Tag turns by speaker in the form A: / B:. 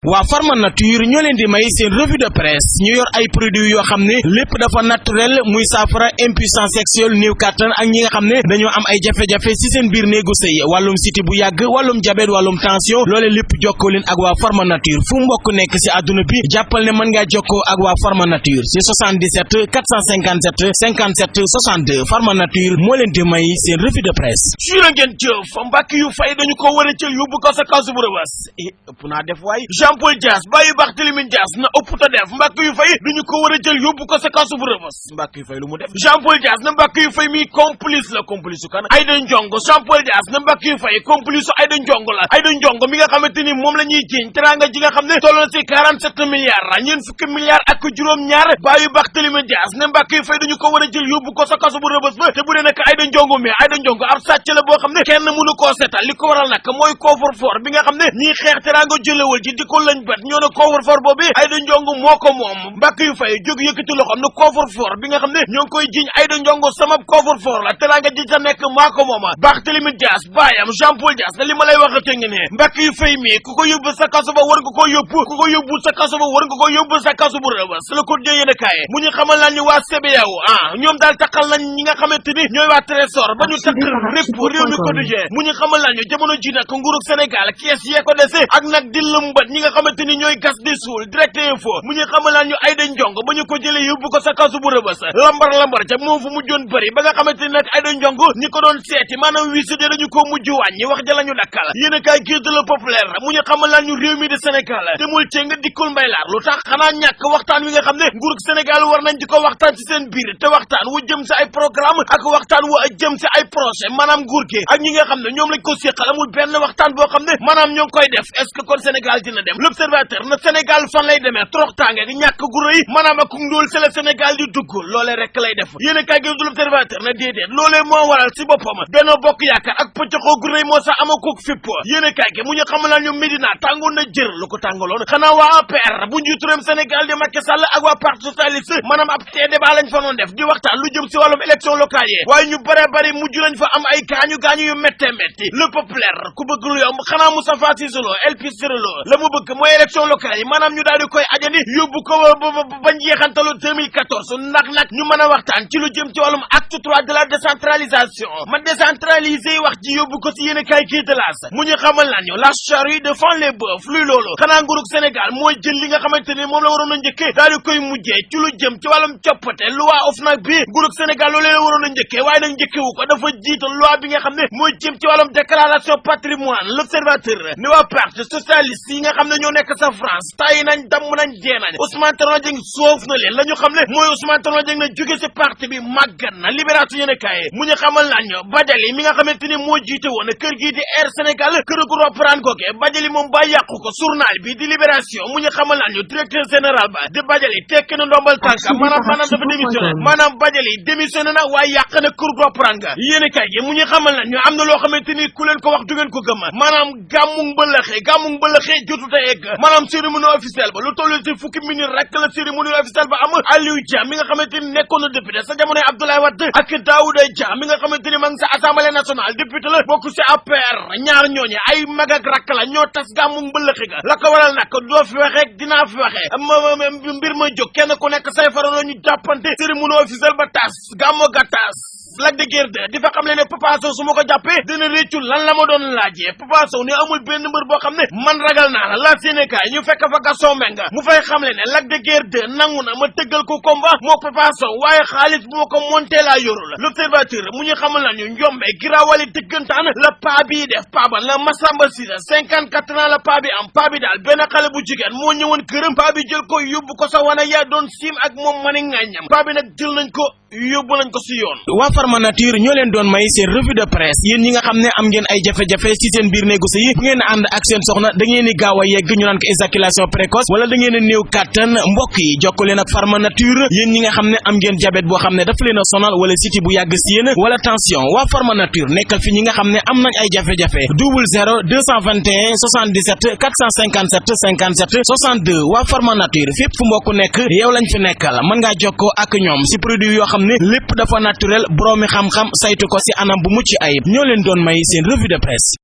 A: waa Pharma Nature ñoo leen di may seen revue de presse ñu yor ay produits yoo xam ne lépp dafa naturel muy saafara impuissance sexuelle néew kàttan ak ñi nga xam ne dañoo am ay jafe-jafe ci seen biir néegu sëy wàllum siti bu yàgg wàllum diabète wàllum tension loole lépp jokkoo leen ak waa Pharma Nature fu mbokk nekk ci àdduna bi jàppal ne mën ngaa jokkoo ak waa Pharma Nature ci 77 457 57 62 Pharma Nature moo leen di may seen revue de presse.
B: jërë ngeen jëf mbàkk yu fay dañu ko war a jël yóbbu ko sa kasu bu rëbës ëpp naa def waay Jean Paul Dias bàyyi Barthélémy Dias na ëpp ta def mbàkk yu fay dañu ko war a jël yóbbu ko sa kasu bu rëbës mbàkk yu fay lu mu def Jean Paul Dias na mbàkk yu fay mi complice la complice su kan Aïda Ndiongo Jean Paul Dias na mbàkk yu fay complice su Aïda Ndiongo la Aïda Ndiongo mi nga xamante ni moom la ñuy jiiñ teranga ji nga xam ne tolloon ci 47 milliards ñeen fukki milliards ak juróom-ñaar bàyyi Barthélémy Dias na mbàkk yu fay dañu ko war a jël yóbbu ko sa kasu bu rëbës ba te bu dee nag Aïda Ndiongo mi Aïda Ndiongo ab sàcc la boo xam ne kenn mënu koo seetal li ko waral nag mooy coffre-fort bi nga xam ne ñii xeex teranga jëlewal ji di ko lañ bat ñoo ne coffre-fort boobu Aïda Ndiongo moo ko moom mbàkk yu fay jóg yëkkati loxoom ne coffre-fort bi nga xam ne ñoo ngi koy jiñ Aïda Ndiongo sama coffre-fort la teranga ji ca nekk maa ko mooma Barthélémy Dias baayam Jean Paul Dias na li ma lay waxate ngi ne mbàkk yu fay mi ku ko yóbbu sa kaso ba war nga ko yóbbu ku ko yóbbu sa kaso ba war nga ko yóbbu sa kaso bu rëbës la ko dee yéen a kaay mu ñu xamal naa ni waa CBAO ñoom daal taxal nañ ñi nga xamante ni ñooy waa Trésor ba ñu takk répp réew mi quotidien mu ñu xamal naa ñu jamono ji nag nguurug Sénégal kees yee ko dese ak nag di lëmbat ñi nga xamante ni ñooy gas di suul direct info mu ñu xamal naa ñu Aïda Ndiongo ba ñu ko jëlee yóbbu ko sa kasu bu rëbës lambar ca moom fu mujjoon bëri ba nga xamante ni nag Aïda Ndiongo ñi ko doon seeti maanaam visite dañu ko mujj wàññi wax ja la ñu dakkal yéen a kaay gis de le populaire mu ñu xamal naa ñu réew mi di Sénégal demul cee nga dikkul mbay laar lu tax xanaa ñàkk waxtaan wi nga xam ne nguurug Sénégal war nañ di ko waxtaan ci seen biir te waxtaan wu jëm si ay programme ak waxtaan wu jëm si ay projet maanaam nguur gi ak ñi nga xam ne ñoom lañ ko séqal amul benn waxtaan boo xam ne maanaam ñoo ngi koy def est-ce que kon Sénégal dina dem l'observateur na Sénégal fan lay demee toroxtaange gi ñàkk gu rëy maanaam ak ndóol c'est le Sénégal di dugg loolee rek lay def yéen a kaay gi du l'observateur na déedéet loolee moo waral si boppam Benno Bokk Yaakaar ak pëccaxoo gu rëy moo sax amakook fipp yéen a kaay gi mu ñu xamal naa ñu Médina tàngoon na jër lu ko tàngaloon xanaa waa APR bu njiitu réewum Sénégal di Macky Sall ak waa parti socialiste maanaam ab tee débat lañ fa doon def di waxtaan lu jëm si wàllum élection locale yi waaye ñu bari mujj lañ fa am ay gaañu yu métte le populaire ku bëgg lu yomb xanaa Moustapha Cissé Lo El Pistro Lo la mu bëgg mooy élection locale yi maanaam ñu daal di koy ajandi yóbbu ko ba njeexantalu 2014 ndax nag ñu mën a waxtaan ci lu jëm ci wàllum acte 3 de la décentralisation ma décentraliser wax ji yóbbu ko si yéen a kaay kii de laas mu ñu xamal nañu la charrue devant les bœufs luy loolu xanaa nguurug Sénégal mooy jël li nga xamante ni moom la waroon a njëkkee daal di koy mujjee ci lu jëm ci wàllum coppate loi OFNAC bi nguurug Sénégal loolee la waroon a njëkkee waaye nag njëkkewu ko dafa jiital loi bi nga xam ne mooy jëm ci wàllum déclaration patrimoine l'observateur ne waa parti socialiste yi nga xam ne ñoo nekk sa France tàyyi nañ damm nañ dee nañ Ousmane Tanor Dieng soof na leen la ñu xam ne mooy Ousmane Tanor Dieng na jóge si parti bi màggat na libération yéen a kaay mu ñu xamal nañ Badiali mi nga xamante ni moo jiite woon kër gii di Air Sénégal kër gu ropparaan googe Badiali moom ba yàqu ko journal bi di libération mu ñu xamal nañ directeur général ba di Badiali tekki na ndombal tànka maanaam dafa démissionné maanaam Badiali démissionné na waaye yàq na kër gu ropparaan ga yéen a kaay gi mu ñu xamal nañ am na loo xamante ni ku leen ko wax du ngeen ko gëm maanaam gàmmu mbëlëxe jotut a egg maanaam cérémonie officielle ba lu toll ci fukki minute rek la cérémonie officielle ba am Aliou Dia mi nga xamante ni nekkoon na député sa jamonoy Abdoulaye Wade ak Daouda Dia mi nga xamante ni ma ngi sa assemblée nationale député la bokk ci APR ñaar ñooñu ay mag ak rakk la ñoo tas gàmmu mbëlëxe ga la ko waral nag doo fi waxee dinaa fi waxee mbir ma jóg kenn ku nekk say faroon ñu jàppante cérémonie officielle ba tas gàmmu ga tas Lac de Guiers 2 di fa xam le ne Papa Sow su ma ko jàppee dina réccu lan la ma doon laajee Papa Sow ne amul benn mbër boo xam ne man ragal naa la Sénégal ñu fekk fa Gaston Mbengue mu fay xam le ne Lac de Guiers 2 nangu na ma tëggal ko combat moo Papa Sow waaye xaalis bu ma ko monté laa yorul l'observateur mu ñu xamal nañu njombe girawali dëggantaan la paa bii def paa ba la Massamba Cissé 54 ans la paa bi am paa bi daal benn xale bu jigéen moo ñëwoon këram paa bi jël ko yóbbu ko sa wana yaa doon siim ak moom mani ngàññam paa bi nag jël nañ ko yóbbu nañ ko si yoon.
A: waa Pharma Nature ñoo leen doon may seen revue de presse yéen ñi nga xam ne am ngeen ay jafe-jafe ci seen biir néegu sëy bu ngeen ànd ak seen soxna da ngeen di gaaw a yegg ñu naan ko éjaculation précoce wala da ngeen a néew kàttan mbokk yi jokkoo leen ak Pharma Nature yéen ñi nga xam ne am ngeen diabète boo xam ne dafa leen a sonal wala siti bu yàgg si yéen wala tension waa Pharma Nature nekkal fi ñi nga xam ne am nañ ay jafe-jafe 00 221 77 457 57 62 waa Pharma Nature fépp fu mbokk nekk yow lañ fi nekkal mën ngaa jokkoo ak ñoom ci produit yoo xam ne lépp dafa naturel boroomi xam-xam saytu ko ci anam bu mucc ayib ñoo leen doon may seen revue de presse